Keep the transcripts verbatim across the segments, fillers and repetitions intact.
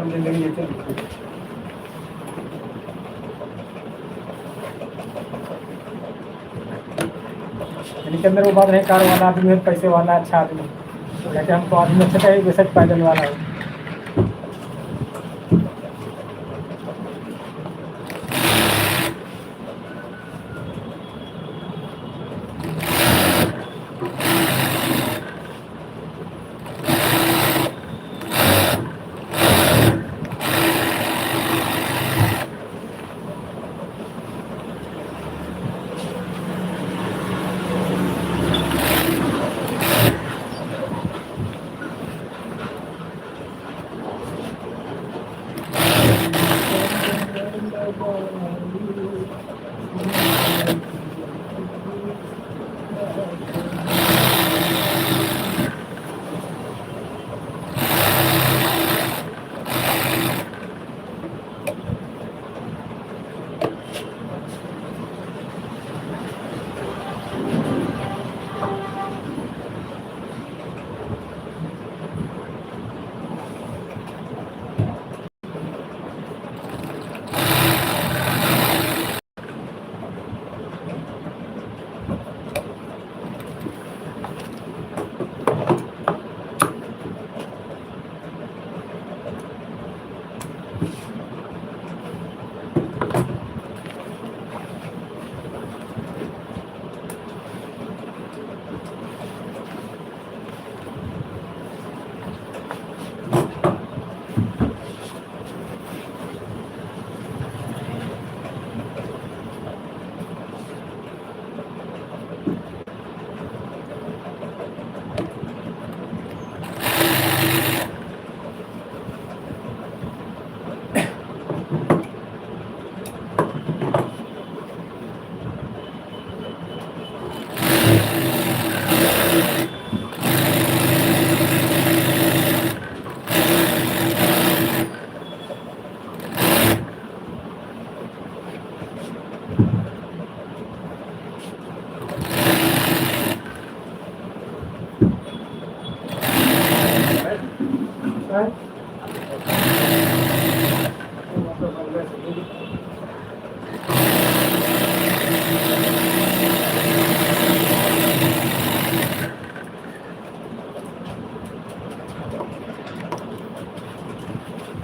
जिंदगी जीते। इनके अंदर वो बात नहीं, कार वाला आदमी है, पैसे वाला, अच्छा आदमी। लेकिन हमको आदमी अच्छा चाहिए, वैसे पैदल वाला हो।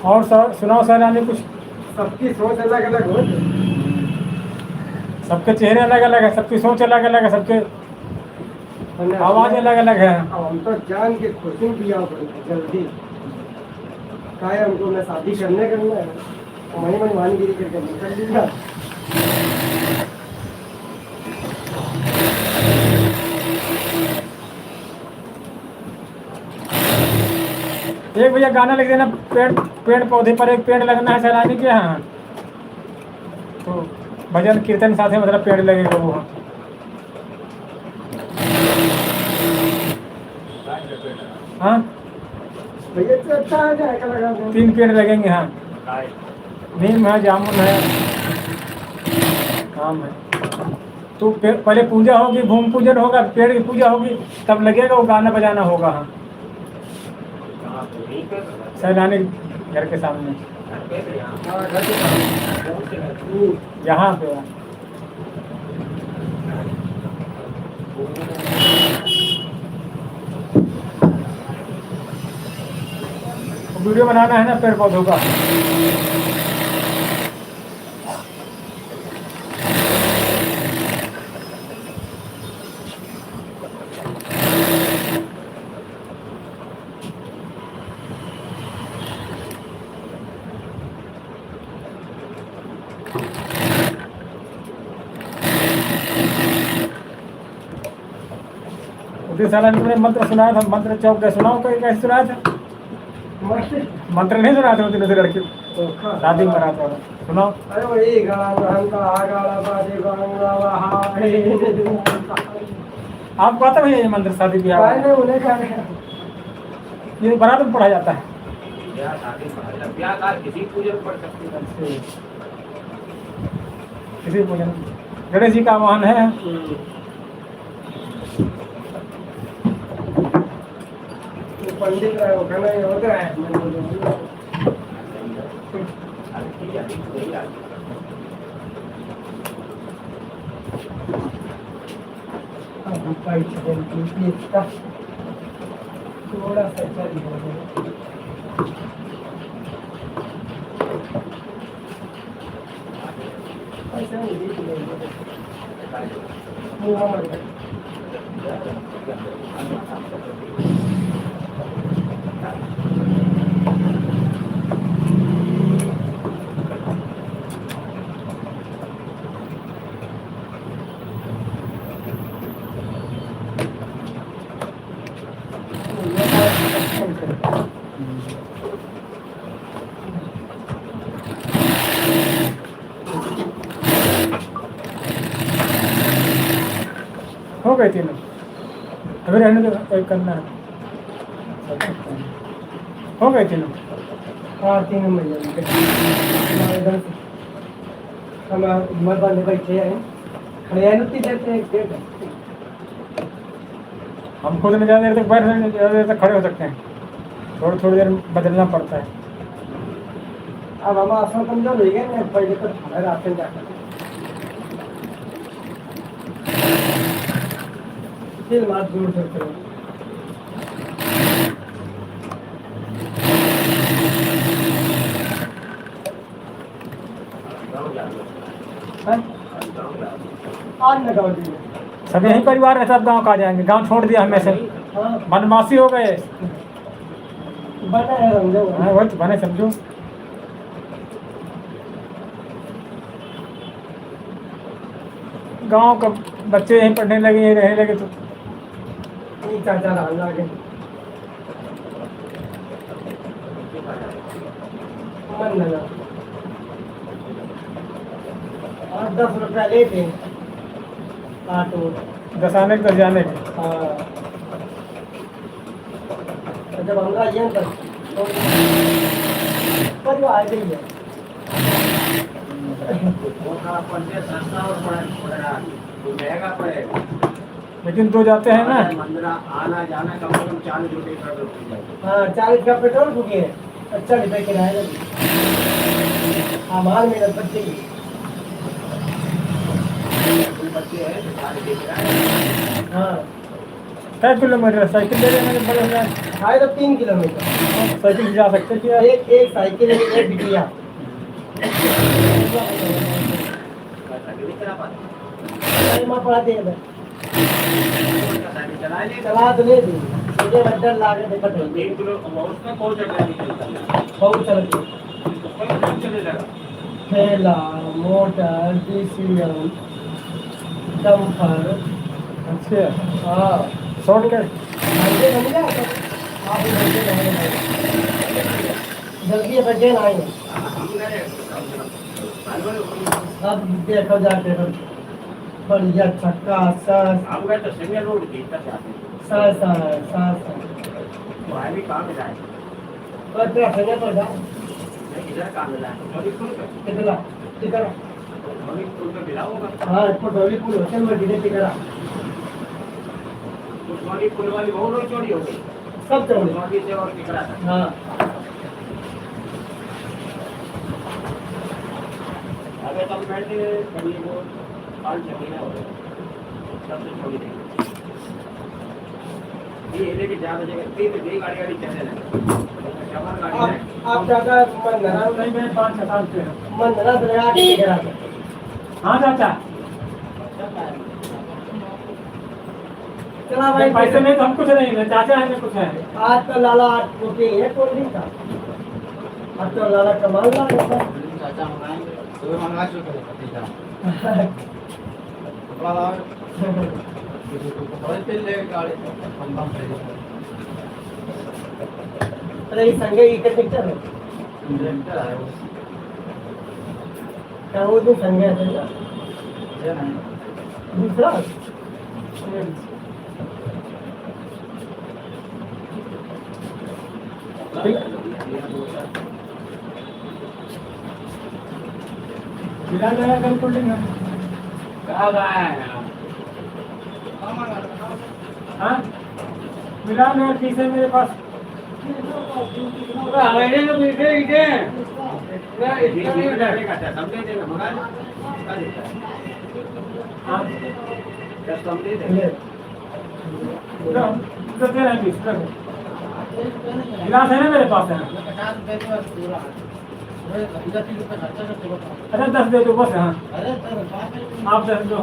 और सर, सुनाओ सर, यानी कुछ? सबकी सोच अलग अलग हो। सबके चेहरे अलग अलग है, सबकी सोच अलग अलग है, सबके आवाज अलग अलग है। अब हम तो जान के खुश हूँ कि आप जल्दी, काहे हमको ना शादी करने करना है, तो वहीं मनमानी गिरी करके निकल लूंगा। एक भैया गाना लिख देना, पेड़, पेड़ पौधे पर एक पेड़ लगना है सैलानी के यहाँ। तो भजन कीर्तन साथे, मतलब, पेड़ लगेगा वो। हाँ। भैया, तो अच्छा आ जाएगा, लगा दो। तीन पेड़ लगेंगे, हाँ। नीम है, जामुन है, आम है। तो पे-, पहले पूजा होगी, भूमि पूजन होगा, पेड़ की पूजा होगी, तब लगेगा वो गाना बजाना होगा। हाँ, सैलानी घर के सामने। हाँ, घर के सामने। यहाँ पे। वीडियो बनाना है ना पेड़ पौधों का। उतने साला ने मंत्र सुनाया था, मंत्र चौक का सुनाओ, कोई कैसे सुनाया था? मंत्र नहीं सुनाया था उतने से लड़के? तो हाँ। शादी में रहा था, सुनाओ। अरे वही गाना तो हमका आ गाना बाजे गाना वहा। आपको आता भैया ये मंत्र शादी ब्याह? नहीं, नहीं, उन्हें क्या है? ये बारात में पढ़ा जाता है। ब्याह शादी में पढ़ा जाता है। ब्याह का किसी पूजन पढ़ सकते हैं। किसी पूजन, गणेश जी का आवाहन है। हम्म। वो पंडित रहे, वो कहना ये होता है, मैं बोलूँ। इसका थोड़ा सा अच्छा दिखा दो। ऐसा नहीं, देख लेंगे। मुँह हमारे। हो गए तीनों। अभी रहने दो, एक करना है। हो गए तीनों। हाँ, तीनों मिल जाएंगे। हमारे इधर से हम मर्दाने बैठे हैं, खड़े हैं, उतनी देर से एक डेढ़ घंटे। हम खुद नहीं ज़्यादा देर तक बैठ सकते, ज़्यादा देर तक खड़े हो सकते हैं, थोड़ी थोड़ी देर बदलना पड़ता है। अब हम आसन कमजोर हो गए ना, पहले तो खड़े रहते हैं जाकर। फिर बात जोर से करो। हैं? आज न गाँव जी। सब यही परिवार है, सब गाँव का जाएंगे, गाँव छोड़ दिया हमें से। हाँ। बनवासी हो गए। बने हैं, समझो। हाँ, वही तो बने, समझो। गाँव का बच्चे यहीं पढ़ने लगे, यहीं रहने लगे तो। यही चाचा रहने लगे। मन लगा। और दस रुपया लेते हैं। ऑटो। दस आने के, दस जाने के। हाँ। तो जब हमरा ये अंदर, तो परिवार आ गई है। वो का अपन से सस्ता और पड़ा, पड़ा, तो महंगा पड़ेगा। लेकिन दो जाते हैं ना। आना, मंदिर आना जाना कम से कम चालीस रुपये का पेट्रोल फूक जाएगा। हाँ, चालीस का पेट्रोल फूके, पचास रुपये किराया लगे। हमार मेहनत बच गई। बच्चे हैं तो चालीस रुपये किराया। हाँ। कै किलोमीटर साइकिल ले लेना जब बड़े हो जाए? ढाई तो तीन किलोमीटर। साइकिल से जा सकते हैं क्या? एक, एक साइकिल, एक, एक बिटिया। अरे माँ पढ़ा दे इधर। चला तो ले दे। मुझे बस डर लागे, देखो तो। तीन किलो, उसमें कौन सा गाड़ी चलता है? बहुत चलती है। उसमें कौन चले लगा? ठेला, मोटर, डीसीएम, डंपर। अच्छा। हाँ। शॉर्टकट। हाईवे बन गया तो आप इधर से जाएंगे। जल्दी है, बजे ना आएंगे। अब देखो जाके, बढ़िया छक्का, सस। हम गए तो सिंगल रोड की तरफ जाते हैं। सस, सस, सस। वो है भी काम जाए। और तेरा सैया पर जा। नहीं, इधर काम मिला है। तो थोड़ी सुन कर। कितना? कितना? तो थोड़ी सुन कर मिला होगा। हाँ, इसको थोड़ी सुन होटल में धीरे से करा। तो थोड़ी पुल वाली बहुत रोड चौड़ी हो गई। सब चौड़ी। तो थोड़ी से और निकला था। हाँ। अबे तो बैठ के कभी वो पाँच छः महीना हो गया। सबसे चौड़ी नहीं। ये लेके ज्यादा जगह, ये तो यही गाड़ी, गाड़ी चलने लगे। जवान गाड़ी आप, है। आप चाचा मंदना नहीं, मैं पाँच छह साल से हूँ। मंदना से लगा के लेके आ सकते हैं। हाँ चाचा। चला भाई, पैसे नहीं तो हम कुछ नहीं, ना चाचा है, ना कुछ है। आज तो लाला, आज वो पी है कोल्ड ड्रिंक का। आज तो लाला कमाल ला रहा है। चाचा मंगाएंगे, सुबह मंगा चुके हैं, पपीता। कपड़ा लाओ। कपड़ा तेल ले गाड़ी, हम बम पे। अरे, ये संगे ये कंडक्टर है। कंडक्टर है वो। क्या वो भी संगे है ना? ये नहीं। दूसरा? मिला नया कल कोल्ड ड्रिंक है। कहाँ गया है? हाँ? मिला नया, ठीक है मेरे पास। हाँ, मेरे को पीछे, पीछे। पूरा इसका नहीं उठा। हाँ। दस कम दे दे। दो, दो, दे रहे हैं बीस, रखो। गिलास है ना मेरे पास, है। अच्छा, दस दे दो बस, हाँ। आप दस दो।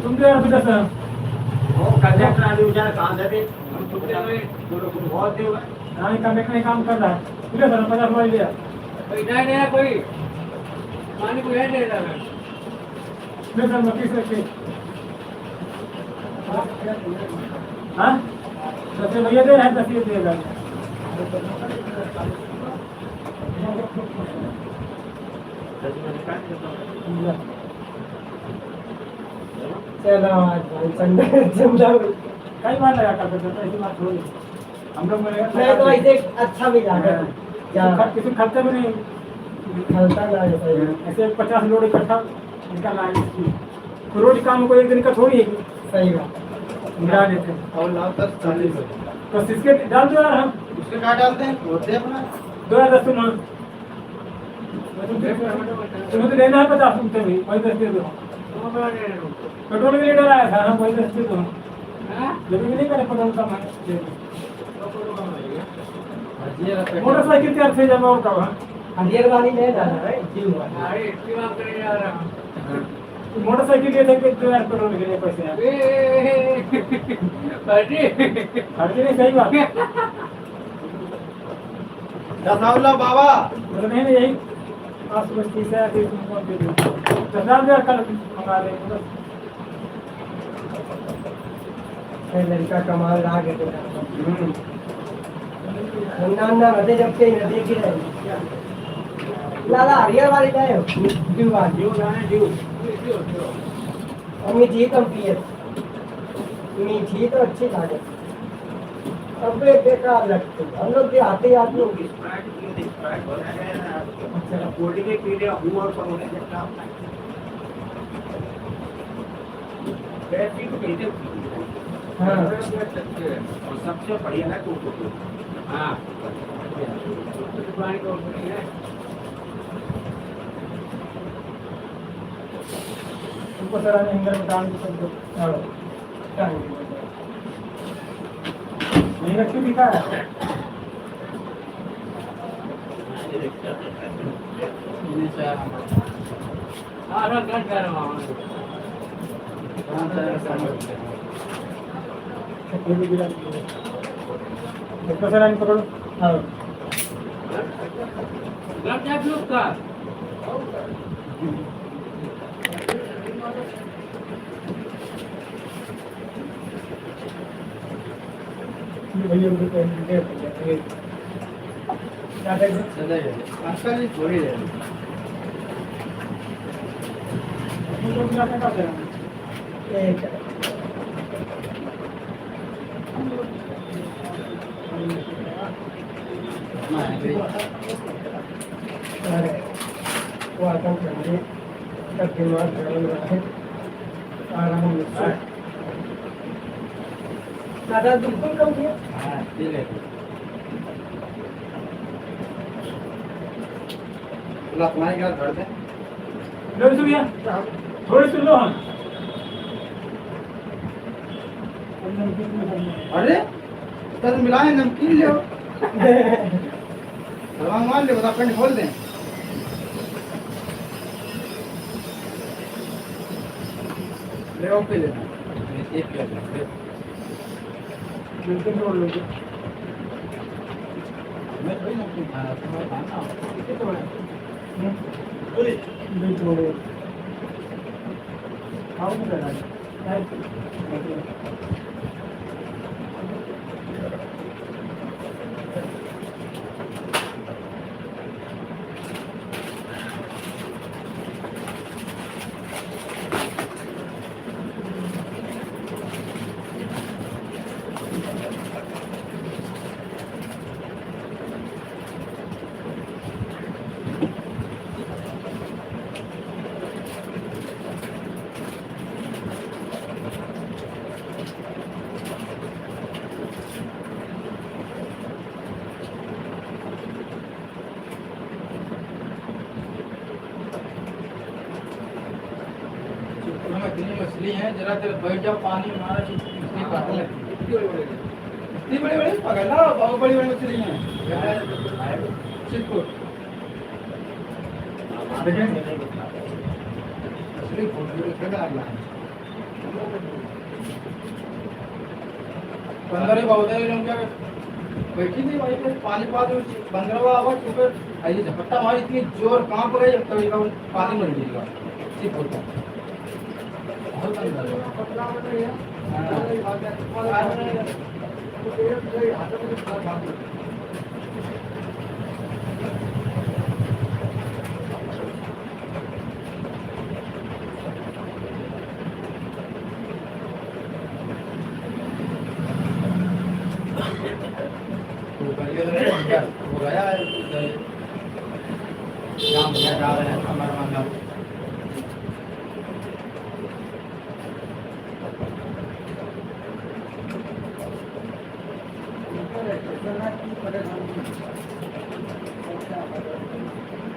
तुम दो यार, दस, हाँ। वो कंडक्टर आदमी बेचारा कहाँ से दे? हम तो बहुत देर हुआ। हाँ, ये कंडक्टर नहीं काम कर रहा है। ठीक है सर, पचास रुपये लिया। कोई नहीं, नहीं, कोई पानी को नहीं दे रहा है। नहीं सर, मैं तीस रखिए। हाँ? दस भैया दे रहे हैं, दस ये देगा। चलो, आज भाई चंदा, चंदा। कई बार लगा कर देते, तो ऐसी बात हो नहीं। हम लोग में नहीं, तो ऐसे अच्छा भी लगा। हाँ। क्या? किसी खर्च-, किसी खर्चा भी नहीं। खर्चा ना है, सही है। ऐसे पचास लोड इकट्ठा निकल आए इसकी। तो रोज काम को एक दिन का थोड़ी है। सही बात। मिला देते हैं। और लाओ दस चालीस। तो इसके डाल दो यार हम। उसके कहाँ डालते हैं? वो दे अपना। दो यार दस तुम। तुम्हें तो देना है पचास रुपये भी, वही दस दे दो। पेट्रोल के लिए डर आया था, हम वही दस दे दो। हाँ? जब भी नहीं करे पेट्रोल का मैं दे दो। मोटरसाइकिल के अच्छे जमा होता है। हरियर वाली नहीं जाना है, जीव वाली। अरे, एक्टिवा करे जा रहा हूँ। मोटरसाइकिल ये थे कि दो यार पेट्रोल के लिए पैसे हैं। ए, ए, ए, ए, फर्जी। फर्जी नहीं, सही बात। दसावला बाबा। बोले, "नहीं, नहीं, यही पाँच बस्ती से आके तुमको दे दो।" दस हजार कल मंगा ले, बस। ए, लड़का कमाल लाग है बेटा। हम्म। नन्ना, नन्ना रहते जब से नदी की रहे। लाला, हरियर वाली का है? जीव वाली। जीव ना है, जीव। और मीठी कम पिए। मीठी तो अच्छी लागत। अब ये बेकार लगती है। हम लोग देहाती आदमी। अच्छा। कोल्ड ड्रिंक पी रहे हूँ और परोठे के साथ। वैसे ही तो कहते हैं। हाँ। और सबसे बढ़िया ना तो हाँ। पानी को बढ़िया है। तुमको सर, हमें हैंगर में डाल के सब दो। हाँ। क्या है? हैंगर क्यों दिखा रहा है? कितना सर, आने पकड़ो। हाँ। ये भैया, उनको तो हम दे देंगे। क्या देंगे? चलेगा। आजकल ये थोड़ी है। उनको भी जाने का देना। एक है। अरे, वो आदम कर ले, तब दिमाग गरम रहे, आराम से। दादा, बिल्कुल कम किया। हाँ, ठीक है। लखनाई का भर दे। लो, सुनिए, थोड़ी सुन लो हम। अरे, तो मिलाए नमकीन ले आओ। भगवान मान ले, बता, पेंट खोल दे। ले आओ, पी लेना। ये, ये पी लेना। बिल्कुल जोड़ लो। मैं थोड़ी ना कुछ खाना, तुम्हारा खाना। कितने बड़े? हम्म? अरे, बिल्कुल बड़े। खाओ ना जरा। हैं, जरा देर बैठ जाओ, पानी मारा कि इतनी पागल है। इतनी बड़ी बड़ी पकड़ लो, बहुत बड़ी बड़ी मछली हैं। चिरकुट। देखिए। मछली फोड़ के रखा है। बंदर ही बहुत है, ये लोग क्या बैठी थी वहीं पे, पानी पास में बंदरवा आवा, क्योंकि ये झपट्टा मारी, इतनी जोर कांप रही, अब तो ये पानी में गिर गया। ठीक होता। बहुत बंदर है। हाँ। वो गया है, उधर। जाम भैया जा रहे हैं, कमर मंगल।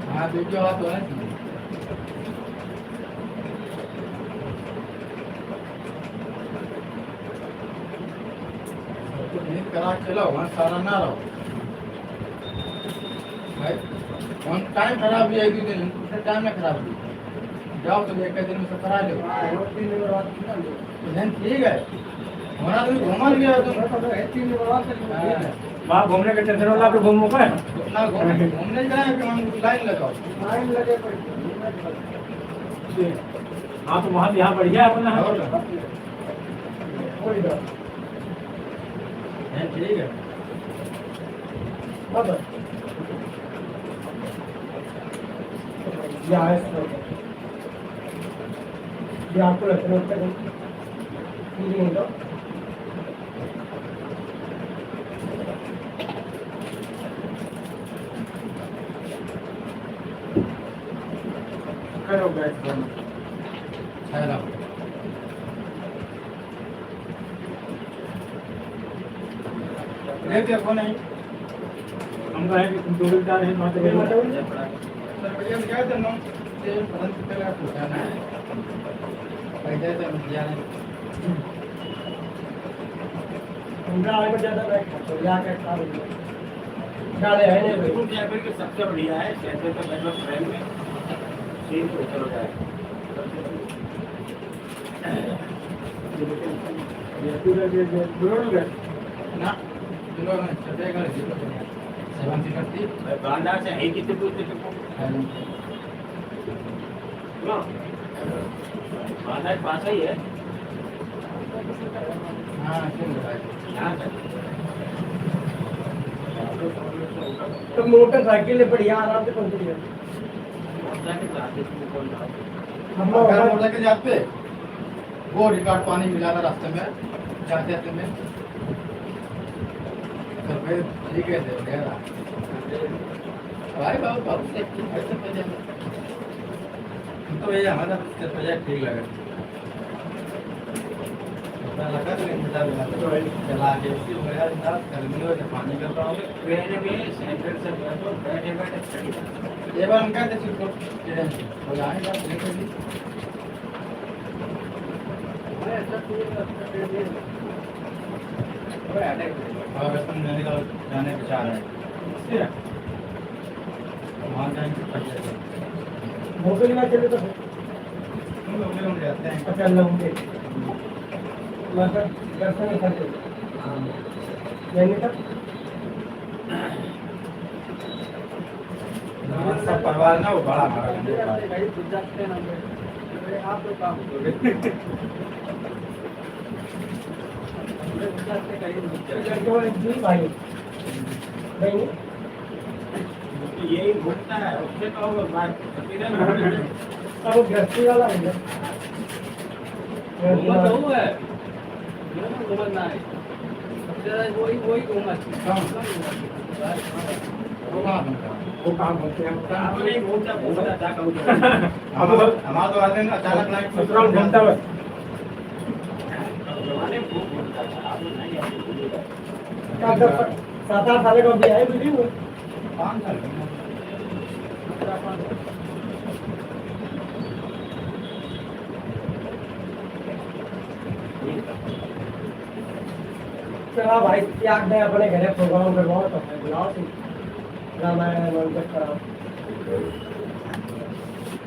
हाँ, देखिए, आप तो हैं। तो नींद करा के चलो, वहाँ सारा ना रहो। भाई, वहाँ टाइम खराब भी है, एक दिन, उससे टाइम ना खराब भी। जाओ तो एक दिन में सब करा लो। हाँ, दो तीन दिन बाद ना लो। तो then ठीक है। हमारा तो घूमन गया तुम। बस अब एक तीन दिन बाद से हाँ। वहाँ घूमने के टेंशन वाला पे घूमो का? ना घूम-, घूमने जाए कि हम लाइन लगाओ। लाइन लगे पर घूमने के बाद। हाँ, तो वहाँ, यहाँ बढ़िया है अपना। और क्या? कोई बात। है, ठीक है। अब या है, ये आपको लगता है, फीलिंग होता। करो गैस बंद। हेलो। ले दे, फोन है। हम कहे कि तुम दो मिनट आ रहे हैं, वहाँ चले जाओ। सर, भैया, क्या करना? ये पसंद कितने का पूछा ना है। पैसे तो हम दिया नहीं। उनका आगे ज्यादा बैठ तो या क्या काम है? गाड़े है नहीं भाई। बिल्कुल, या फिर कि सबसे बढ़िया है, शहर का बैठो ट्रेन में, सीट ऊपर हो जाए। ये पूरा ये, ये रोड है। ना, चलो ना, चलेगा, ये तो बढ़िया। सेवन सीटर थी। भाई, बांधा से है कितने दूर से तुमको? सेवन। सुनो, बांधा के पास ही है। हाँ, चलो भाई। यहाँ से। तो मोटरसाइकिल है, बढ़िया, आराम से पहुँच गया। मोटरसाइकिल से आते तुम कौन जाओ? हम लोग अगर मोटरसाइकिल जाते, वो रिकॉर्ड पानी मिला था रास्ते में, जाते जाते में। तो फिर ठीक है, दे गया। भाई, बहुत, बहुत सेफ्टी, भाई, सब मजा। हम तो ये हमारा सब मजा ठीक लगे। पता लगा तो इंतजार लगा। तो भाई, चला के इसी हो गया, इंतजार, गर्मी हो, जब पानी कर रहा हूँ। ट्रेन में सेंट्रल से गया तो बैठे बैठे चढ़ी। ये बार उनका तो सिर्फ ट्रेन से। और आए बार ट्रेन से भी। और रस्ता में जाने का, जाने के चाह रहे हैं। ठीक है? वहाँ जाएंगे, पहुँच जाएंगे। मोबाइल में चले तो फिर। हम लोग में जाते हैं। अच्छा, लौंगे। मतलब, दर्शन कर लेते। हाँ। यानी तब हाँ, सब परिवार ना, वो बड़ा हमारा। भाई, बहन। यही घूमता है, उससे तो बात। अब वो गृहस्थी वाला है ना। घूमत तो वो है। घूमत ना है। सबसे ज्यादा वही, वही घूमत है। हाँ। वो कहाँ घूमते हैं? वो कहाँ घूमते हैं? वो नहीं घूमता, घूमता था, कहूँ तो। अब हमारा तो आते हैं ना, अचानक लाइट ससुराल घूमता है। जमाने में खूब घूमता था, अब नहीं, अब भूल गया। क्या दस, सात आठ साल का भी है, दीदी वो? पाँच साल। चला भाई, त्याग दे अपने घरे, program करवाओ तो भाई बुलाओ तुम। रामायण, नाटक कराओ।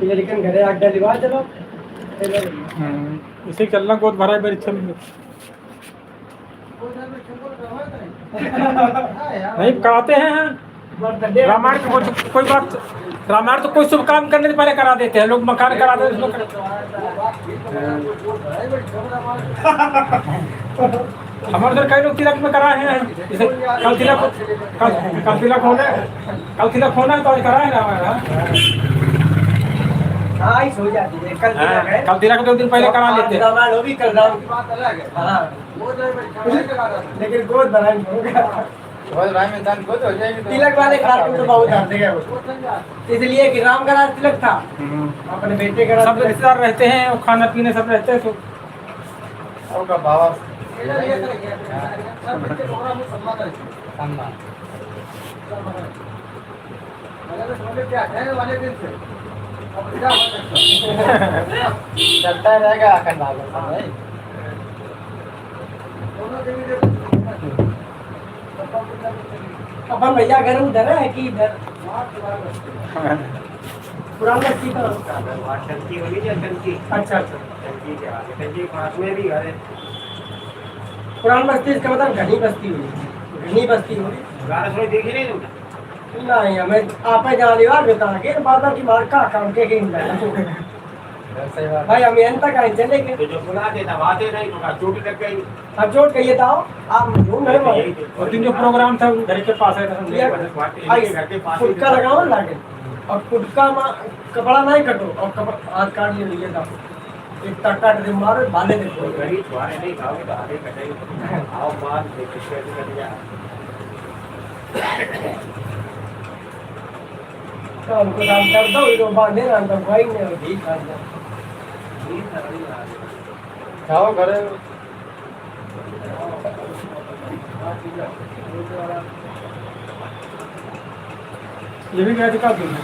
ये लेकिन घरे आग डाली बात चलो। हम्म, इसे चलना गोद भरा है मेरी छम। नहीं, कराते हैं। रामायण की कोई, कोई बात, रामायण तो कोई शुभ काम करने से पहले करा देते हैं लोग, मकान करा देते हैं, उसमें कर-, हमारे उधर कई लोग तिलक में कराए हैं, जैसे कल तिलक, कल, कल तिलक होना है, कल तिलक होना है तो आज कराए रामायण, हाँ? हाँ, इस हो जाती है, कल तिलक हाँ, है। कल तिलक दो दिन पहले करा आज लेते हैं। रामायण होगी, कल राम की बात अलग है। हाँ। लेकिन गोद भराई में होगा। गोद भराई में इंसान गोद हो जाएगी तो तिलक वाले खाट में तो बहुत जाते हैं वो। इसलिए कि राम का राज तिलक था, हम्म। अपने बेटे का राज सब तिलक। रिश्तेदार रहते हैं, वो खाना पीने सब रहते हैं, तो और का बाबा। सब मिलके program में सम्मान है। सम्मान। चलता रहेगा अखंड आलोचना भाई। अपन भैया घर उधर है कि इधर? पुरान बस्ती का। टंकी होगी ना, टंकी। अच्छा, अच्छा। टंकी के आगे, टंकी के पास में भी घर है। पुरान बस्ती इसका मतलब घनी बस्ती हुई, घनी बस्ती हुई। गाना सुनी देखी नहीं तुमने? नहीं, हमें आपे जाने वाले बता के बार बार की मार का काम के खेल रहा है। सही बात। भाई, हम यहाँ तक आए चले गए। तो जो सुना के दबाते नहीं, तो चोट लग गई। अब चोट गई तो आओ, आप घूम रहे हो। और दिन जो program था, घर के पास है, तो हम ये घर के पास ही फुटका थे। लगाओ लागे। और फुटका मा-, कपड़ा नहीं कटो, और कपड़ा हाथ काट लिए, ये था। एक तक काट दे, मारो, भाले दे। कोई गरीब तुम्हारे नहीं खाओगे, तो आगे कटेगी। आओ, मार दे, किसके भी कट गया। तो हमको दान कर दो, ये लोग बांधे ना, हम तो कोई नहीं, ठीक कर दो। खाओ घरे। ये भी गए थे कब?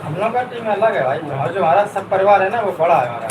हम लोग का टीम अलग है भाई, और जो हमारा सब परिवार है ना, वो बड़ा है हमारा।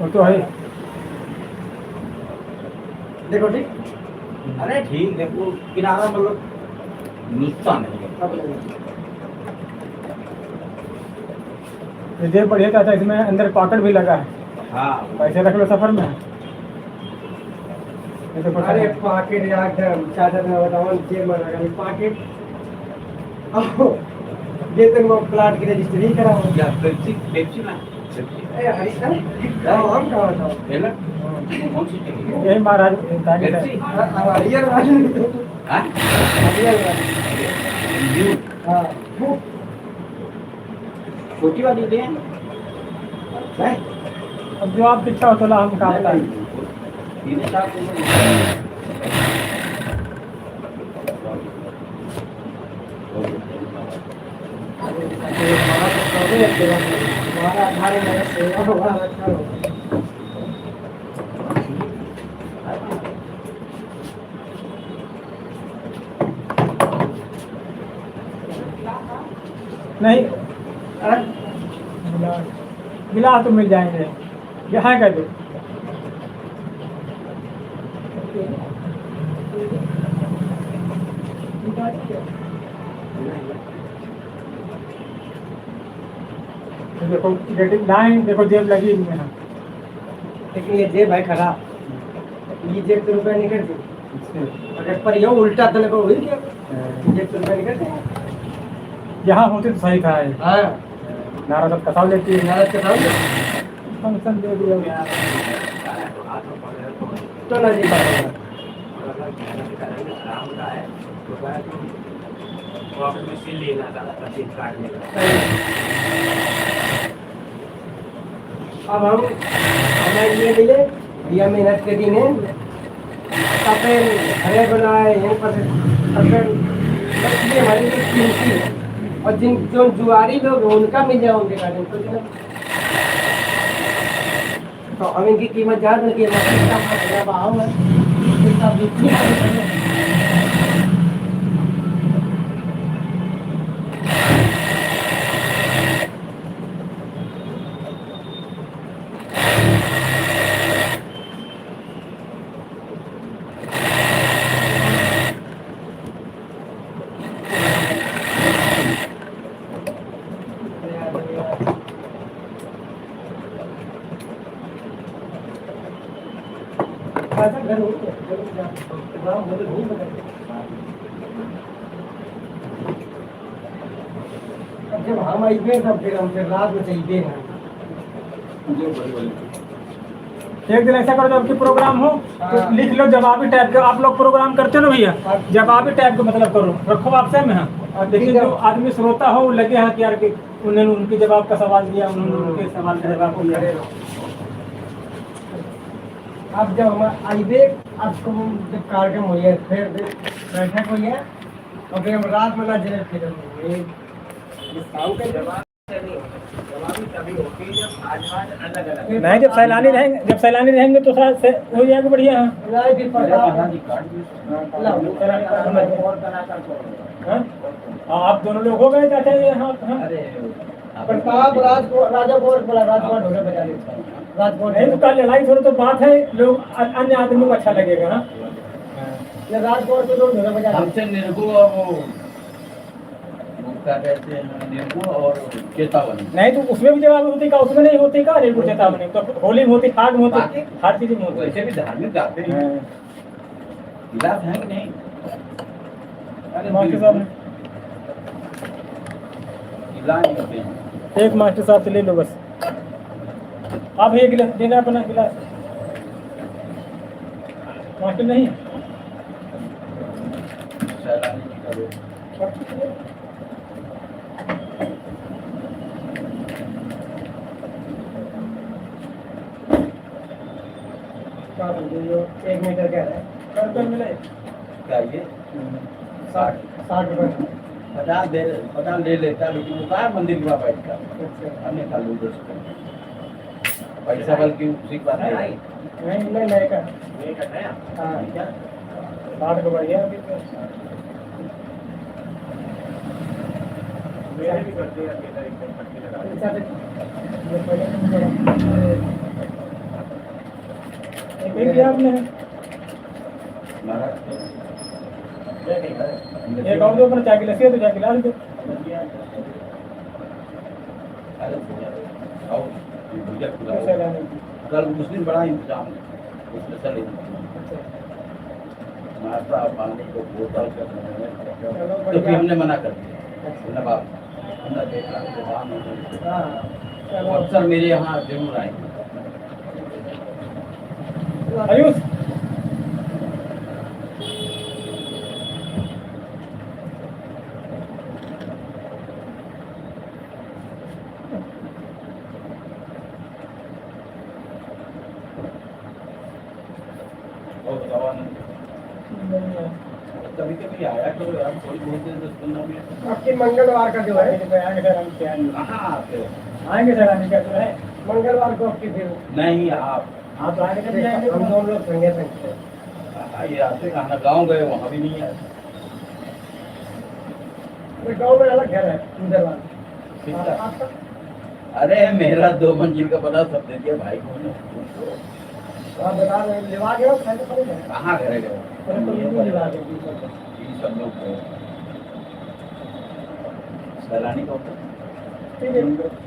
वो तो है। देखो ठीक। अरे ठीक है, वो किनारा मतलब नुकसान नहीं है। अब नहीं। ये जेब बढ़िया चाचा, इसमें अंदर पॉकेट भी लगा है। हाँ। पैसे रख लो सफर में। ये देखो अरे सर। पॉकेट यार, एकदम चाचा ने बताओ, जेब में लगा है पॉकेट। आओ, ये तक वो प्लाट की रजिस्ट्री कराओ। या पेप्सी, पेप्सी ना, पेप्सी। ए, हरी सर, हाँ, हम कहाँ बताओ? है ना? हाँ। कौन सी चाहिए? यही महाराज, ताकि पेप्सी? हाँ, हाँ, हरियर वाली। हाँ? हरियर वाली। न्यू। हाँ, वो। छोटी वाली ले आए। हैं? अब जो आपकी इच्छा हो, तो ला, हम कहाँ बताएं? नहीं, नहीं, नहीं। हमारा आधार नंबर सेवा हमारा रखा हो। नहीं। हाँ? गिलास, गिलास तो मिल जाएंगे। यहाँ कर दो। देखो, getting nine, देखो, जेब लगी हुई है। लेकिन ये जेब है खराब, ये जेब से रुपया निकल गया। अच्छा। अगर पर ये उल्टा तले को हुई क्या? हाँ। ये जेब से रुपया निकल गया। यहाँ होते तो सही था ये। हाँ। नारा सब कसाव लेती है। नारा कसाव लेती है। फंक्शन दे दिया। तो ना जी पाएगा। अब हम, हमें ये मिले, भैया मेहनत के दिन है, अपन घरे बनाए, यहीं पर, अपन, बस ये हमारे लिए कीमती है। और जिन, जो जुआरी लोग हैं, उनका मिल जाए, उनके गार्डन, तो तो अब इनकी कीमत जान रखिए, मतलब इतना महंगा भाव है, इतना बिक्री है। अब जब हम अइबे, तब फिर हम फिर रात में चइबे ना। एक दिन ऐसा करो, जब कि प्रोग्राम हो, तो हाँ। लिख लो जवाबी टाइप का। आप लोग प्रोग्राम करते हो ना भैया, हाँ। जवाबी टाइप का मतलब करो, रखो आपसे में, हाँ। हाँ, लेकिन ठीक है। जो आदमी श्रोता हो, वो लगे हाथ यार कि उन्होंने उनके जवाब का सवाल दिया, उन्होंने हम्म। उनके सवाल का जवाब दिया। अरे। अब जब हम आइबे, अब तो हम जब कार्यक्रम होइए, फिर बैठक होइए, और फिर हम रात में ना जरे फिर हम ये, ये काम कर जवाब नहीं होता। जवाब ही तभी होती है जब आवाज अलग अलग। नहीं, जब सैलानी रहेंगे, जब सैलानी रहेंगे तो थोड़ा से हो जाएगा बढ़िया। हाँ। नहीं, फिर प्रताप हाँ? हाँ, आप दोनों लोग हो गए चाचा, ये हाँ, हाँ। अरे, प्रताप राजगो-, राजा गोरख बोला, राजगोर ढोलक बजा ले। राजगोर नहीं, तो कल लड़ाई छोड़ो, तो बात है, लोग अ-, अन्य आदमी को अच्छा लगेगा, हाँ? ये राजगोर के लोग ढोलक बजा ले। हमसे निरगु और वो, वो क्या कहते हैं, निरगु और चेतावनी। नहीं, तो उसमें भी जवाब होती का, उसमें नहीं होती का, निरगु चेतावनी? तो होली में होती, फाग में होती, बाकी हर चीज में होती। वैसे भी धार्मिक गाते हैं। हाँ। गिलास है कि नहीं? अरे मास्टर साहब। गिलास नहीं होते हैं। एक मास्टर साहब से ले लो बस। आप ये गिलास, देना अपना गिलास। मास्टर नहीं? सैलानी जी का दो। क्या बोलते हो, एक मीटर क्या है? कल तो मिले। क्या ये? हम्म। साठ। साठ रुपए। पचास दे, पचास ले लेता, लेकिन वो कहाँ मंदिर के पास बैठता? अच्छा। अन्य खा लो, दस रुपए। पैसा बल्कि उसी के पास है। नहीं, नहीं, नहीं, का। ये का नया? हाँ। ठीक है। साठ को बढ़िया। मेरे भी करते हैं, अकेला एकदम पट्टी लगा। अच्छा, तो ये पहले तुम करो। ये भी आपने है। एक और दो अपने चाय गिलास, ये तो चाय गिलास दो। अरे, आओ, ये भैया खुदा हो। कल उस दिन बड़ा इंतजाम है, स्पेशल इंतजाम। नाश्ता पानी को बोतल का तो फिर हमने मना कर दिया। अच्छा। हमने बात, हमने देखा, जवान हो गए। हाँ, हाँ। चलो। अफसर मेरे यहाँ जरूर आएंगे। आयुष। और बताओ आनंद। बढ़िया। कभी कभी आया करो यार, थोड़ी बहुत देर तो सुनना भी है। आपके मंगलवार का जो है, आएंगे सर, हम क्या नहीं। कहाँ आते हो? आएंगे सर, आने का तो है। मंगलवार को आपकी फिर। नहीं, आप। आप आएंगे तभी आएंगे हम तो। दोनों लोग संगे संगे। हाँ, ये आते कहाँ ना, गाँव गए, वहाँ भी नहीं आए। अरे, गाँव में अलग घर है, उधर वाला। किसका? आपका? अरे, मेरा दो मंजिल का बना, सब दे दिया भाई को। आप बता रहे हैं, लेवा गया, खाने पड़ेगा। कहाँ घर है? अरे, तो ये लेवा गया, बीस हजार। बीस हजार लोग हैं। सैलानी का होता है। ठीक है।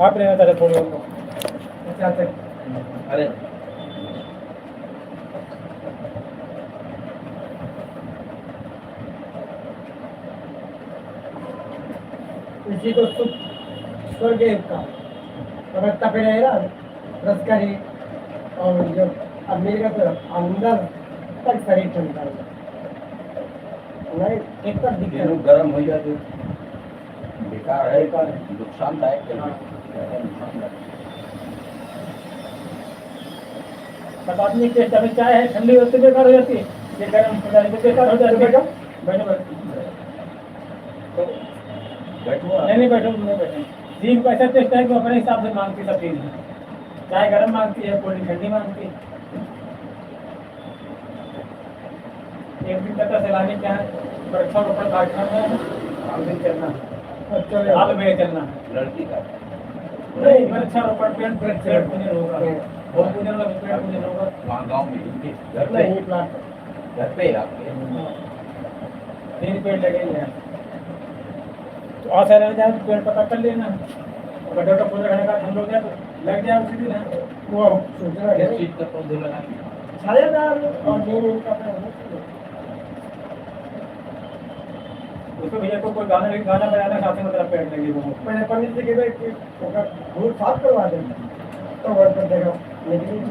आप रहना चाहते थोड़ी और। अच्छा, अच्छा। अरे। इसी को सुख स्वर्ग का अगर तपे रहेगा, रस का ही, और जब अब मिलेगा तो अंदर तक शरीर ठंडा होगा। नहीं, एक बार दिक्कत। गर्म हो जाते। बेकार है, बेकार है। नुकसानदायक है। हाँ। ज्यादा नुकसानदायक। बस आदमी के तबीयत चाहे है, ठंडी होती बेकार हो जाती है, ये गर्म हो जाती है, बेकार हो जाती है। बैठो। बैठो, बैठो। बैठो आप। नहीं, नहीं, बैठो, नहीं बैठो। जीभ कैसे टेस्ट है, वो अपने हिसाब से मांगती सब चीज़ है। चाहे गर्म मांगती है, कोल्ड ठंडी मांगती है। एक दिन कहता सैलानी क्या है, वृक्षारोपण कार्यक्रम है, हम दिन चलना है। अच्छा, हाल में चलना है। लड़की का? नहीं, वृक्षारोपण, पेड़, पेड़, पेड़ पूजन होगा। पेड़। भूमि पूजन होगा, पेड़ पूजन होगा। वहाँ गाँव में, इनके घर पे? नहीं, प्लाट पर। घर पे ही आपके? हाँ। तीन पेड़ लगेंगे। तो आ सैलानी जाए तो पेड़ पता कर लेना। अगर डॉक्टर पूरा घंटे का हम लोग जाए तो लग जाए उसी दिन। वो हम सोच रहे हैं। किस चीज़ का पौधे लगाएंगे? छायादार और नीम, इनका पेड़ है। उसको भैया को कोई गाना, गाना बजाना साथ में, मतलब, पेड़ लगे वो। पहले पंडित जी के कि ओकर धूल साफ करवा दे, तो वर्कर देगा। लेकिन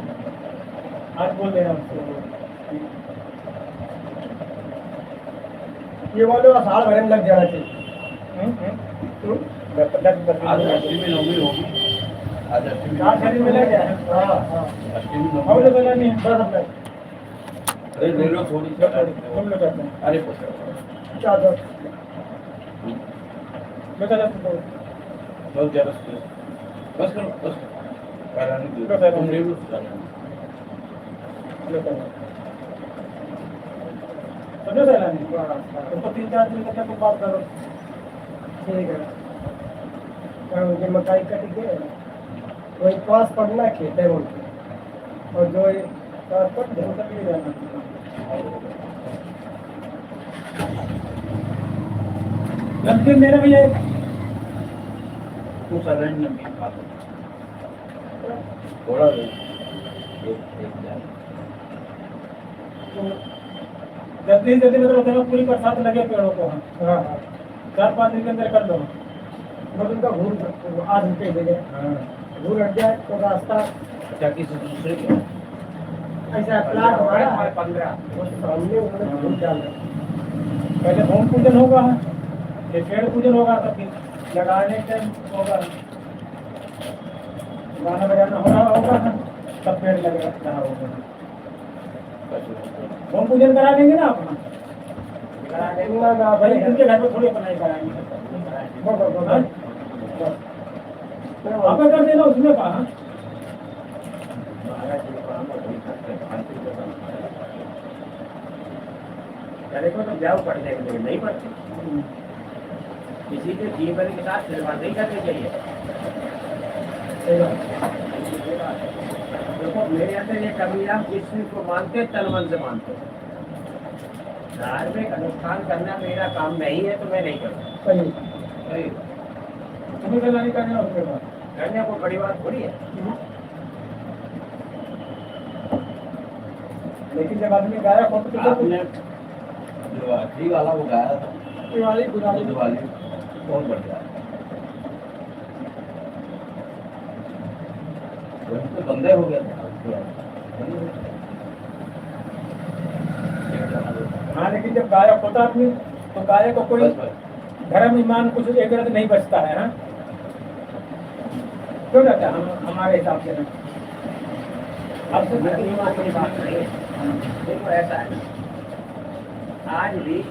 आज बोल देना उसको। ये वाले आषाढ़ भरे में लग जाना चाहिए। हम्म, हम्म। हम्म? आज अष्टमी नवमी होगी। आज अष्टमी नवमी। हाँ, हाँ। अष्टमी नवमी। हम लोग नहीं, बस अपना। अरे, ले लो थोड़ी सी। तुम लोग अपना। अरे, बस। क्या दो? हम्म। बेटा, जा तुम लोग। बहुत ज़्यादा स्ट्रेस। बस करो, बस करो। कराने दो। तुम ले लो, कराने दो। समझो सर, तुमको तीन चार दिन तक तुम बात करो। ठीक है। और ये मकाई कट गया, वही पास पड़ना खेत है उनके। और जो ये पास पड़ गया, उनका भी जाना। नमकीन दे रहे भैया एक। तू सैलेड नमकीन खा लो। थोड़ा दे। एक, एक जाए। तो जल्दी से जल्दी, मतलब, होता है, पूरी बरसात लगे पेड़ों को। हाँ, हाँ। चार पाँच दिन के अंदर कर लो। बस उनका घूर, आज उनके दे दे। हाँ। घूर हट जाए तो रास्ता। अच्छा, किसी दूसरे को? ऐसा प्लाट हमारा है। पन्द्रह। वो सामने उन्होंने घूर डाल रखा। पहले भूमि पूजन होगा, फिर पेड़ पूजन होगा, तब फिर लगाने के होगा, गाना बजाना हो रहा होगा ना, सब पेड़ लग रहा होगा। होम पूजन करा देंगे ना अपना, करा देंगे ना, ना, भाई, भाई। उनके घर में थोड़ी अपना ही कराएंगे। बस, बस, बस, बस। हाँ? आप कर देना उसमें का, हाँ? महाराज जी को हम वही करते हैं, शांति से काम करें। करे को तो जाओ पढ़ने के लिए, नहीं पढ़ते। किसी के जीवन के साथ खिलवाड़ नहीं करनी चाहिए। सही बात। देखो, मेरे अंदर ये कमी है, हम किसी को मानते हैं, तन मन से मानते हैं। धार्मिक अनुष्ठान करना मेरा काम नहीं है, तो मैं नहीं करूँगा। सही। सही। तुम्हें करना नहीं करना, उसके बाद। करने को बड़ी बात थोड़ी है। हम्म। लेकिन जब आदमी गायक होता तो आपने जो आखिरी वाला वो गाया था, दिवाली, दिवाली। दिवाली, बहुत बढ़िया। वही तो बंदे हो गया था। हाँ, लेकिन जब गायक होता आदमी, तो गायक को कोई बस, बस। धर्म, ईमान कुछ एक तरह से नहीं बचता है, हाँ? क्यों रहता है हम, हमारे हिसाब से ना? अब तो धर्म, ईमान की बात नहीं है। देखो, ऐसा है, आज भी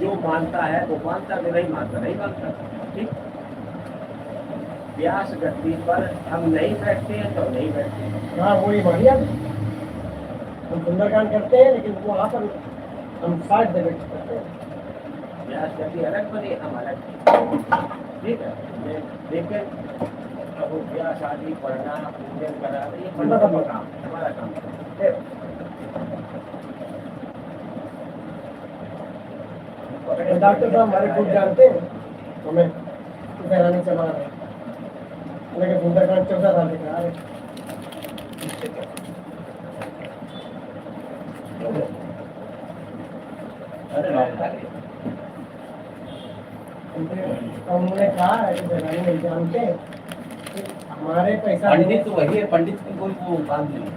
जो मानता है, वो मानता, जो नहीं मानता, नहीं मानता। ठीक? व्यास गद्दी पर हम नहीं बैठते हैं, तो नहीं बैठते हैं। हाँ, वही बढ़िया। हम सुंदरकांड करते हैं, लेकिन वहाँ पर हम साइड से बैठ करते हैं। व्यास गद्दी अलग बने, हम अलग। ठीक है, ले-, लेकिन अब वो ब्याह शादी, पढ़ना, पूजन करना, ये पंडित का काम, हमारा काम। डॉक्टर साहब हमारे खुद जानते हैं, हमें घराने चला रहे हैं। लेकिन सुंदरकांड चौदह साल से करा रहे हैं। अरे, डॉक्टर। उनने कहा है कि जनानी नहीं जानते, हमारे पैसा पंडित तो वही है, पंडित की कोई वो बात नहीं है।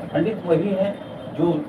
पंडित वही है जो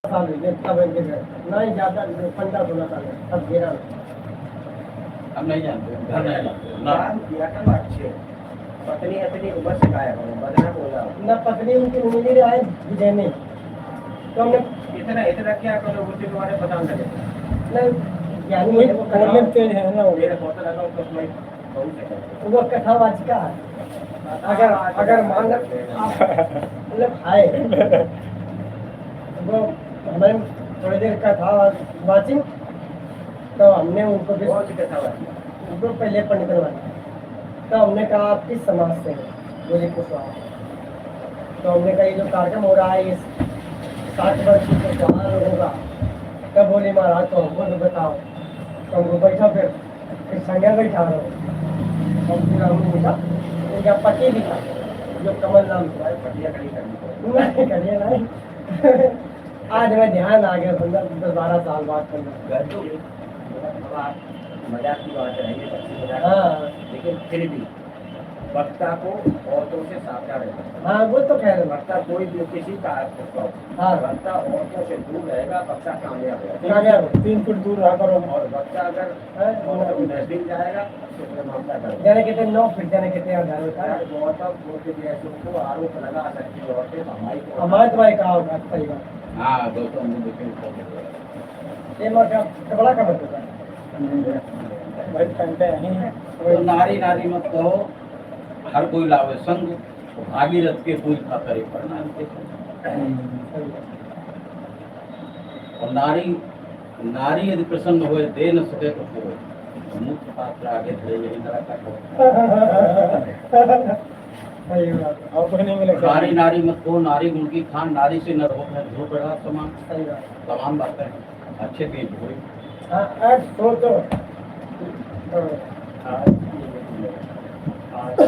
साल हुई, इतना बन के गए। नहीं, ज्यादा नहीं, पन्द्रह सोलह साल है, तब घेरा। हम नहीं जानते, घर नहीं जानते। ना। काम किया था ना अच्छे। पत्नी, पत्नी को बस सिखाया करो, बदनाम हो जाओ। ना, पत्नी उनकी मिली रहा है, विजय में। तो हमने इतना, इतना क्या करो, उनके बारे में पता नहीं लगे। नहीं, ज्ञानी कोई है वो। बोलने तेज है ना वो। मेरे फोटो लगा, उसको वो कथावाचिका है। अगर, अगर मान लो आप, मतलब, आए, वो हमारे थोड़ी देर कथा वाचिंग, तो हमने उनको भी, कौन सी कथावाचिका? उनको पहले पंडित बनवाया। तो हमने कहा, "आप किस समाज से हैं?" बोले, "कुशवाहा।" तो हमने कहा, "ये जो कार्यक्रम हो रहा है, ये साठ वर्ष के कुशवाहा लोगों का।" तब बोले, "महाराज, तो हमको तो बताओ।" तो हमको बैठा फिर। एक संगे बैठा रहो। और पूरा हम उनका, उनका पति भी था, जो कमल नाम था। भाई, पटिया खड़ी करनी पड़ेगी। नहीं, करिए नहीं। आज मैं ध्यान आ गया, पंद्रह, दस बारह साल बाद पंद्रह। गजब। मजाक की बात है, ये सच्ची मजाक है। हाँ। लेकिन फिर भी वक्ता को औरतों से सावधान रहना चाहिए। हाँ, वो तो खैर है। वक्ता कोई भी किसी का हो, हाँ। वक्ता औरतों से दूर रहेगा, वक्ता कामयाब रहेगा। कामयाब। तीन फुट दूर रहा करो। और वक्ता अगर हाँ, औरतों के नजदीक जाएगा, तो फिर मामला गड़बड़। जाने कितने नौ फीट, जाने कितने हजार होता है। यार, गौतम बुद्ध जैसों को आरोप लगा सकती है औरतें, तो हमारी तो हमारे तो भाई कहाँ होगा, सही बात। हाँ, गौतम बुद्ध के ऊपर। ये मतलब, तो बड़ा खबर होता है। भाई, पहनते हैं। तो नारी, नारी मत कहो, हर कोई लावे संग, भागीरथ के पूज खातिर प्रणाम के। हम्म, सही बात। और नारी, नारी यदि प्रसन्न होए, दे न सके तो कोय, तो मुक्त पात्र आगे धरे यही नरक का ठोर। सही बात। और कुछ नहीं मिलेगा। नारी, नारी मत कहो, नारी गुण की खान, नारी से नर हो, झूठ बढ़ा समान। सही बात। तमाम बातें हैं। अच्छे दिन हुए। हाँ, आज सोचो। हाँ। आज, आज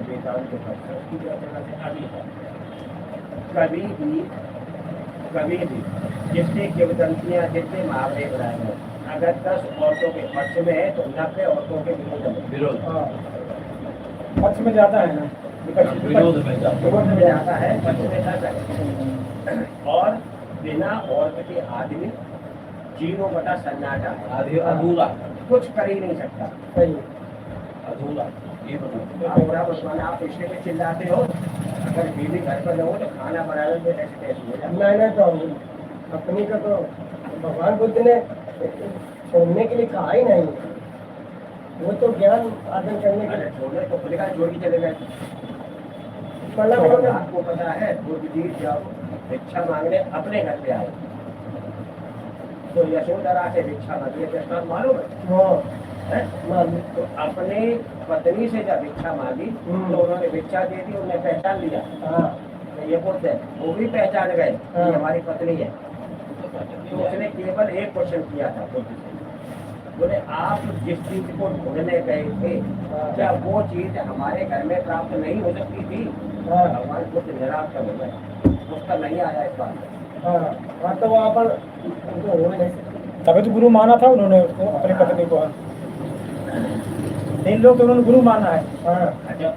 वेदांत के पक्ष की क्या करना चाहिए? अभी है। कभी भी, कभी भी जितने किंवदंतियाँ, जितने मुहावरे बनाए गए, अगर दस औरतों के पक्ष में है, तो नब्बे औरतों के विरोध में। विरोध। हाँ। पक्ष में जाता है ना। विरोध में जाता है। विरोध में जाता है, पक्ष में जाता है। और बिना औरत के आदमी जीरो बटा सन्नाटा है। आदमी अधूरा। कुछ कर ही नहीं सकता। सही। अधूरा। ये बताओ। आप बुरा मत मानो, आप रिश्ते में चिल्लाते हो, अगर बीवी घर पर रहो तो खाना बनाने में ऐसे तैसे हो जाए। नहीं, नहीं, तो हम अपनी का तो भगवान बुद्ध ने छोड़ने के लिए कहा ही नहीं। वो तो ज्ञान अर्जन करने के अरे, छोड़े तो खुद का छोड़ के चले गए। मतलब, तो आपको पता है, बुद्ध जी जब भिक्षा मांगने अपने घर पे आए, तो यशोदा से भिक्षा मांगी, ये दृष्टांत मालूम है? हाँ। हैं? मालूम। तो अपने पत्नी से जब भिक्षा मांगी, हम्म। तो उन्होंने भिक्षा दे दी, उन्हें पहचान लिया। हाँ। तो ये बोलते हैं, वो भी पहचान गए कि हाँ। हमारी पत्नी है। तो उसने केवल एक क्वेश्चन किया था बुद्ध से, बोले, "आप जिस चीज को ढूंढने गए थे, हाँ। क्या वो चीज हमारे घर में प्राप्त नहीं हो सकती थी?" हाँ। भगवान बुद्ध निराश हो गए, उसका नहीं आया इस बात में। हाँ, हाँ, तो वहाँ पर उनको हो नहीं सकती। तभी तो गुरु माना था उन्होंने उसको, अपनी पत्नी को। इन लोग तो उन्होंने गुरु माना है। हाँ। अच्छा।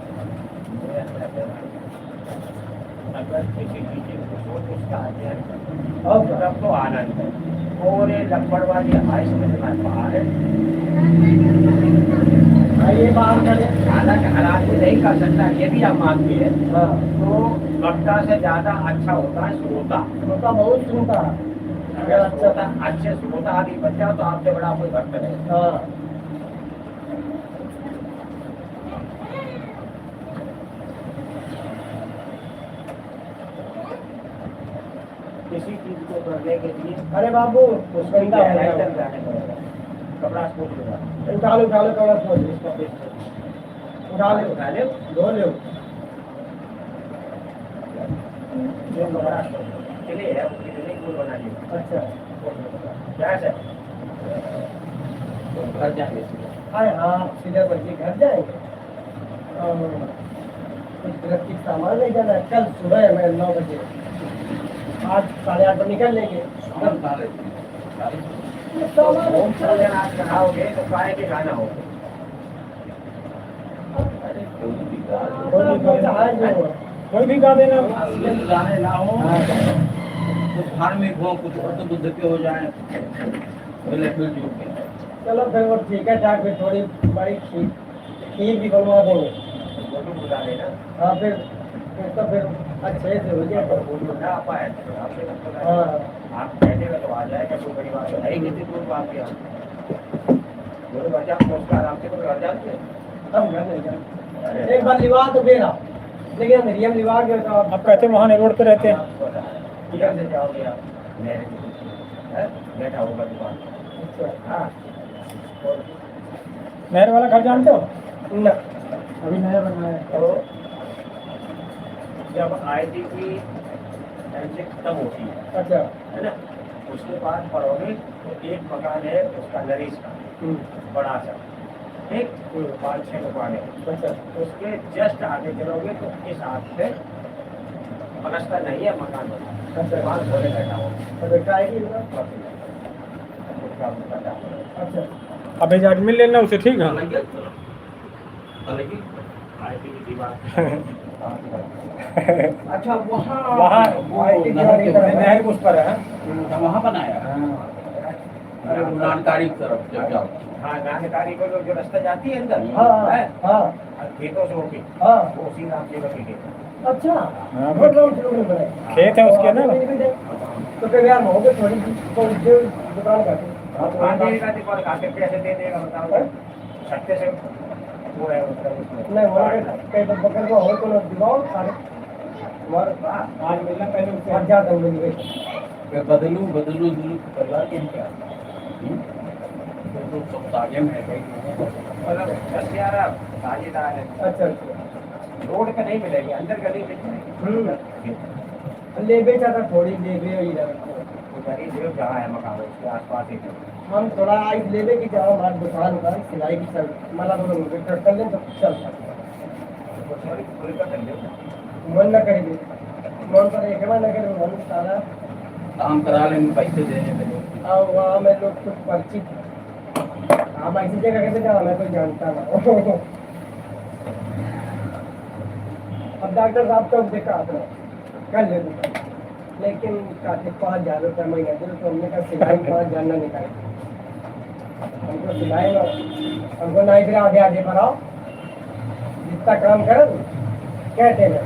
अगर किसी चीज को सोच उसका अध्ययन करो, और तब तो आनंद है। और ये लपड़बाजी हमारी समझ में बाहर है। हाँ, ये बात है। हालांकि हर आदमी नहीं कर सकता, ये भी हम मानते हैं। हाँ। तो वक्ता से ज्यादा अच्छा होता है श्रोता। श्रोता बहुत सुनता है। अगर अच्छा श्रोता, अच्छे श्रोता आदि बन जाओ तो आपसे बड़ा कोई भक्त नहीं। हाँ। किसी चीज को करने के लिए अरे बाबू, कुछ गंदा हो गया। कपड़ा से पोंछ लो। उठा लो, उठा लो, कपड़ा से पोंछ लो। इसका पेट उठा लो, उठा लो, धो लो। जो कपड़ा से पोंछ लो। चलिए, अब कितने गोल बना लिए। अच्छा। क्या सर? घर जाएंगे सीधा। अरे हाँ, सीधा बल्कि घर जाएंगे। और कुछ गृहस्थी का सामान ले जाना है। कल सुबह में नौ बजे, आज साढ़े आठ बजे निकल लेंगे। सामान कहाँ लेते हैं? ये सामान कौन सा लेना आज चढ़ाओगे तो काय के गाना हो? अरे कोई भी गा दे। कोई भी गा दे। कोई भी गा देना। हाँ, ये गाने ना हो। हाँ। कुछ धार्मिक हो, कुछ बुद्ध बुद्ध के हो जाए, मिलजुल के। चलो फिर वो ठीक है, जाके फिर थोड़ी बड़ी खीर, खीर भी बनवा देंगे। फोटो बुला लेना। हाँ, फिर, फिर तो फिर अच्छे से हो जाए। अगर फोटो ना आ पाए तो आपसे नंबर, हाँ। आप कह देगा तो आ जाएगा, कोई बड़ी बात नहीं। नहीं, कितनी दूर बात है? बोलो, भाई, आप उसका आराम से कोई घर जाते हैं? हम घर नहीं जाते। अरे। एक बार लिवा तो दे रहा, लेकिन हम रियम लिवा के तो आप अब कहते वहाँ रोड पे रहते हैं। इधर से जाओगे आप, मेरे, हैं? बैठा होगा दुकान। अच्छा। हाँ। और नहर वाला घर जानते हो? ना। अभी नया बना है। तो जब आईटी की एंट्री खत्म होती है, अच्छा। है ना, उसके बाद पढ़ोगे तो एक मकान है उसका, नरेश का, हम्म। बड़ा सा, ठीक? हम्म। पाँच छः मकान है। अच्छा। उसके just आगे चलोगे तो इस हाथ पे, पलस्तर नहीं है, मकान बना है। अच्छा। मकान खोले बैठा हुआ। अच्छा, क्या है कि इधर? अच्छा। अबे जा मिल लेना उसे, ठीक है? अच्छा, वहाँ, वहाँ, वो आईटी नहर के, नहर के उस पर है। अच्छा, वहाँ बनाया। हाँ। अरे, वो नानकारी की तरफ जब जाओ। हाँ, नानकारी को जो, जो रास्ता जाती है अंदर, हाँ, है? हाँ। और खेतों से होके, हाँ। वो उसी राम जी का खेत है। अच्छा, हाँ, वो राम जी का खेत है उसके ना। तो फिर यार, वहाँ पे थोड़ी सी, तो जो दुकान का हाँ, तो वहाँ देगा, तो कौन खा के कैसे दे देगा, बताओ। हाँ? सत्य से वो है, मतलब, उसमें। नहीं, वहाँ पे कहीं तो पकड़ के और को दिखाओ, सारे। हमारे हाँ, आज मिलना पहले उससे। आज जा कर मिल गए। मैं बदलूं, बदलूं, बदलूं, बदला के क्या? हम्म? तो, तो सब ताजे में है, भाई। मतलब, दस ग्यारह ताजेदार है। अच्छा, अच्छा। रोड पे नहीं मिलेगी, अंदर गली में मिलेगी। हम्म। लेबे ज्यादा थोड़ी लेबे इधर। वो गरीब लोग जहाँ है मकान, उसके आसपास ही। हम थोड़ा आई लेबे कि जहाँ हमारे दुकान उकान, सिलाई की चल, मतलब, हम कर, कर लें तो चल सकते हैं। वो सर, पूरे का कर लें। मन ना करेंगे, मन पर एक बार ना करेंगे, हम सारा काम करा लेंगे, पैसे देने के लिए। और वहाँ में लोग कुछ परिचित हैं। आप ऐसी जगह कैसे जाओ, मैं कोई जानता ना। अब डॉक्टर साहब तो देखा आपने, कर ले, लेकिन कहते पाँच हजार रुपया महीना दे, तो हमने कहा सिलाई पाँच हजार ना निकाले। हमको सिलाई ना, हमको ना इधर आधे आधे पर आओ, जितना काम करो, कहते हैं,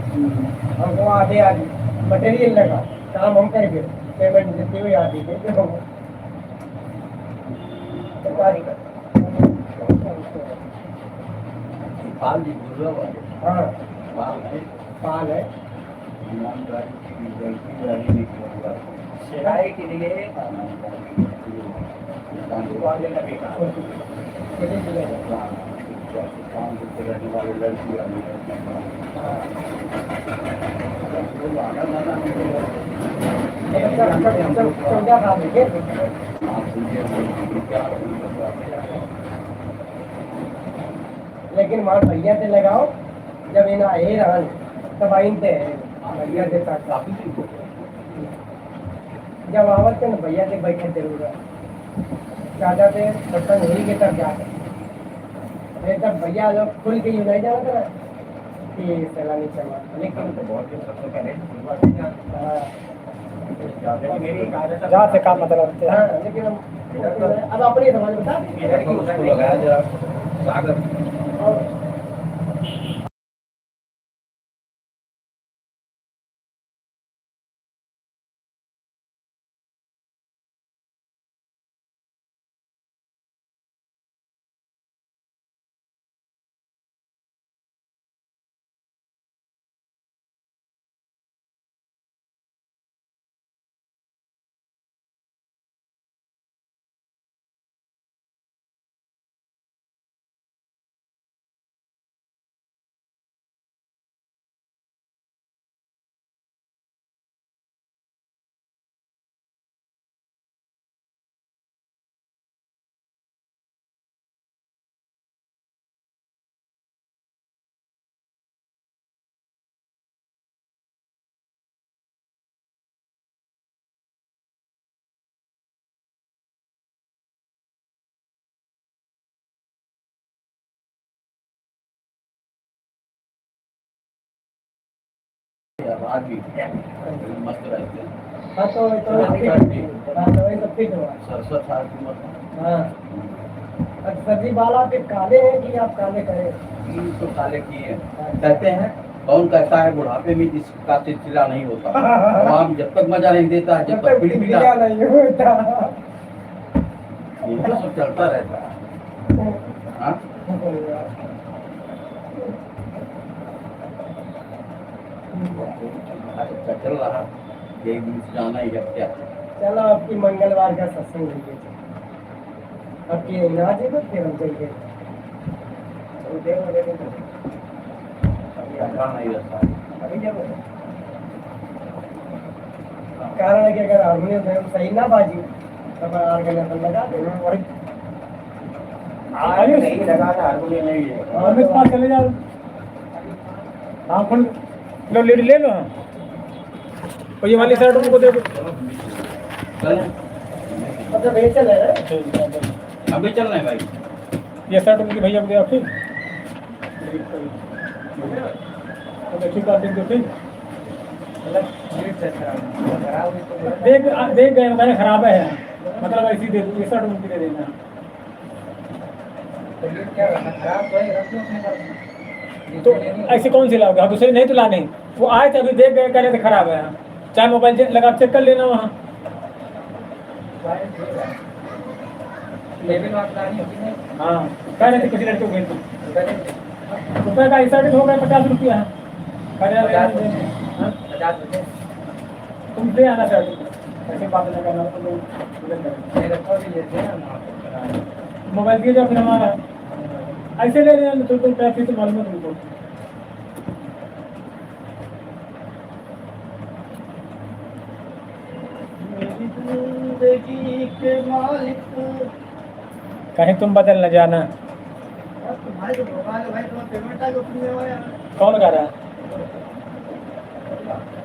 हमको आधे आधे मटेरियल लगा, काम हम करेंगे, पेमेंट देते हुए आधे दे दो। तो क्या दिक्कत? पाल जी, बुर्रा वाले। हाँ। पाल है। पाल है। ईमानदारी की गलती वाली नहीं करूँगा। सिलाई के लिए दुकान लेना बेकार। हाँ, काम करते रहने वाले लड़की वाले। हाँ। चौदह साल हो गए। लेकिन मार भैया से लगाओ, जब इना ए रहन, तब आइन ते भैया से तक। जब आवत थे ना भैया से बैठे जरूर है। ज्यादा से पसंद हुई के तब जाते। अरे तब भैया लोग खुल के यूँ नहीं जाना था ना कि सैलानी चला। लेकिन तो बहुत कुछ सबसे पहले शुरुआत हुई ना। हाँ। लेकिन मेरी एक आदत है। जहाँ से काम मतलब थे। हाँ, लेकिन हम, अब अपनी समझ बता। इधर की उसको लगाया जरा, सागर। और आवाज भी मस्त रहते हैं। हाँ, तो, तो हाँ, फिट, हाँ, तो वही तो फिट हुआ। सड़सठ साल की उम्र है। हाँ। अब सर जी, बाल आपके काले हैं कि आप काले करें? हम तो काले किए हैं। हाँ। कहते हैं, कौन कहता है बुढ़ापे में जिसका चिलचिला नहीं होता? आवाम जब तक मजा नहीं देता है, जब तक पीठ पिराता नहीं होता। ये तो सब चलता रहता है। हाँ? अच्छा, चल रहा। एक दिन से जाना ही है क्या? चलो, आपकी मंगलवार का सत्संग हो गया। अब ये ना जी, तो फिर हम चल गए। चलो, देर हो गई तो। अभी जाना ही रहता है। अभी क्या बोले? कारण है कि अगर हारमोनियम में हम सही ना बाजी, तब आठ घंटे अपन लगा देना। और आज आयुष, नहीं लगा था हारमोनियम में ये। आयुष, पास चले जाओ। हाँ, खोल लो, लीड ले लो। हाँ। और ये वाली शर्ट उनको दे दो। चल। अच्छा, भैया चल रहे हैं। अभी चल रहे हैं भाई। ये शर्ट उनकी भैया को दे दो, ठीक? तो देखिए, कर देंगे, ठीक? देख, आ, देख गए, मैंने खराब है, मतलब ऐसी दे दो, ये शर्ट उनकी दे देना। तो ये क्या करना? खराब तो है, रख लो अपने पास। तो ऐसे कौन सी लाओगे? हाँ, दूसरे नहीं तो लाने। वो आए थे, अभी देख गए, कह रहे थे खराब है। चाहे मोबाइल चेक, लगा चेक कर लेना वहाँ। लेकिन बात गाड़ी होती है। हाँ, कह रहे थे किसी लड़के को भेज दो। रुपए का ऐसा भी हो गया पचास रुपया है। कह रहे हैं, पचास रुपये। हाँ? पचास रुपये। तुम दे आना सर, ऐसे बात ना करना, तो लोग उधर करेंगे। मेरे को भी लेते हैं हम वहाँ पे। मोबाइल दिए जाओ फिर हमारा। ऐसे ले रहे हैं, तो तुम पैसे तो मालूम है तुमको। मेरी जिंदगी के मालिक। कहीं तुम बदल न जाना। यार, तुम्हारे तो भगवान है भाई, तुम्हारा पेमेंट आ गया, तुम ले आओ यार। कौन गा रहा है?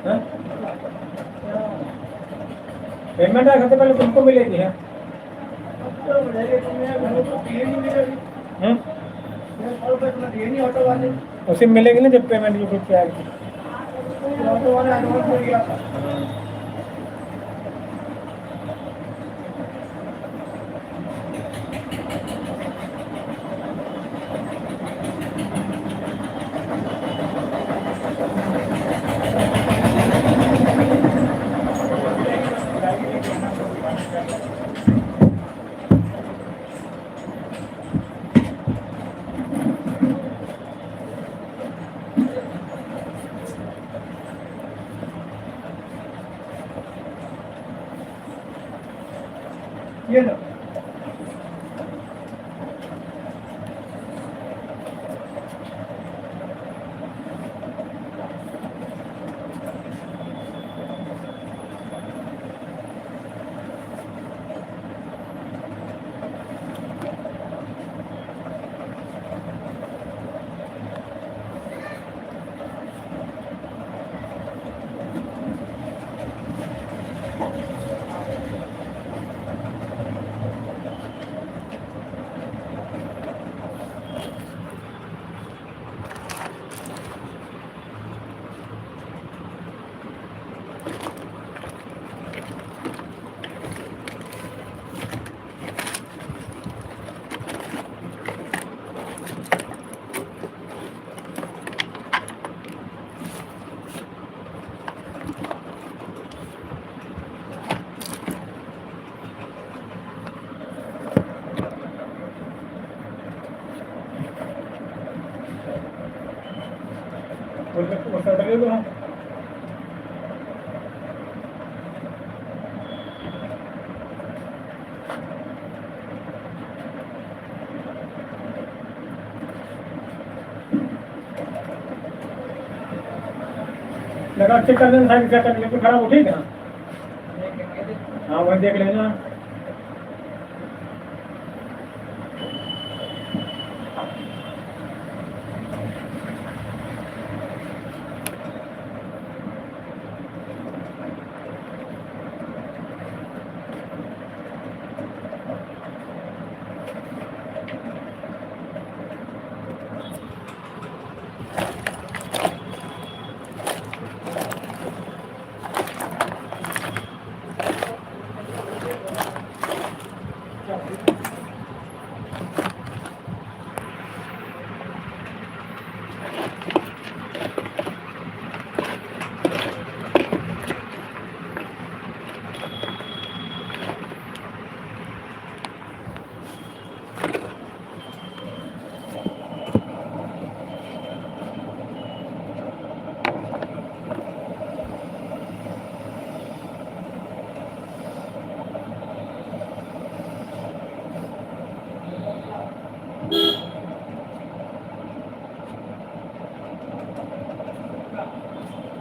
हाँ? पेमेंट आए सबसे पहले तुमको मिलेगी, हाँ? अब तो मिलेगी, तुम यार, मेरे को दिए नहीं मिलेगी। हम्म? मेरे को तो तुम्हें दिए नहीं ऑटो वाले। उसे मिलेगी ना जब पेमेंट YouTube पे आएगी। ऑटो वाला एडवांस दे दिया। ये लो। लगा चेक कर लेना, सारी चेक कर लेना, खराब हो, ठीक है? हाँ, वही देख लेना।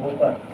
ऊपर